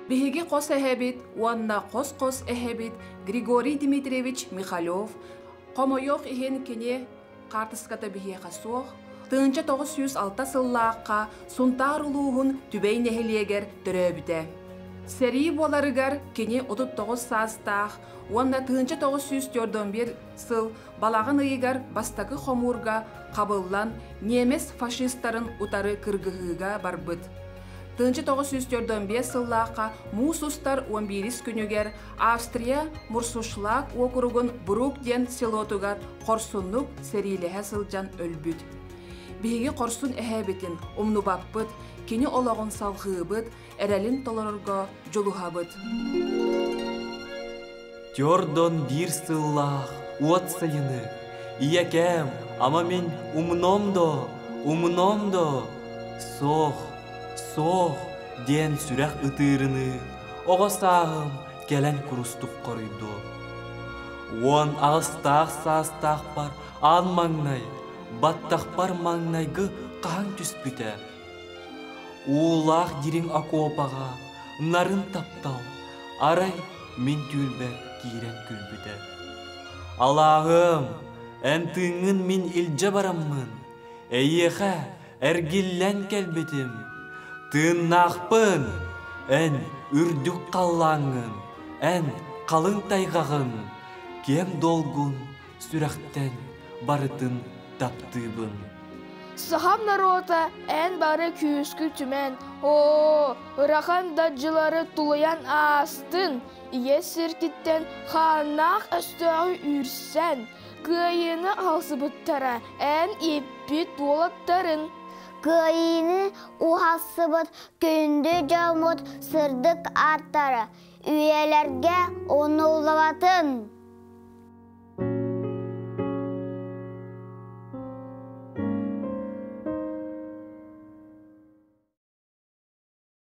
Биһиги хос эһэбит уонна хос-хос эһэбит Григорий Дмитриевич Михалев хомойуох иһин кини хаартыската биһиэхэ суох, 1906 сыллаахха Сунтаар улууһун Түбэй нэһилиэгэр төрөөбүтэ. Сэрии буоларыгар кини 39 саастаах уонна 1941 сыл балаҕан ыйыгар бастакы хомуурга хабыллан немец фашистарын утары кыргыһыыга барбыт. 1945 сыллаахха муус устар 11 күнүгэр Австрия Мурсушлаг уокуругун Брук диэн селотугар хорсуннук сэриилэһэ сылдьан өлбүт. Биһиги хорсун эһээбитин умнубаппыт, кини олоҕун салҕыыбыт, эрэлин толорорго дьулуһабыт. Тёрдон биир сыллаах уот сайыны, ийэкээм, ама мин умном до, умном до, суох, суох диэн сүрэх ытыырыныы, оҕо сааһым кэлэн курустук хоруйдуо. 18 саастаахпар аан маҥнай, баттахпар маҥнайгы хаһан түспүтэ. Уулаах дириҥ окуопаҕа нарын таптал, арай мин түүлбэр киирэн күлбүтэ. Алааһым, эн тыыҥҥын мин илдьэ бараммын, эйиэхэ эргиллэн кэлбитим. Тыыннаахпын, эн үрдүк халлааҥҥын, эн халыҥ тайҕаҕын, киэҥ долгун сүрэхтэн барытын таптыыбын. Сахам норуота эн бары күүскү түмэн, оо, ырахан да дьылары тулуйан аастын, ийэ сиртиттэн хааннаах өстөөҕү үүрсэн, кыайыыны аҕалсыбыттара эн ииппит уолаттарын. Кыайыыны уһассыбыт күндү дьоммут сырдык ааттара үйэлэргэ умнуллубатын.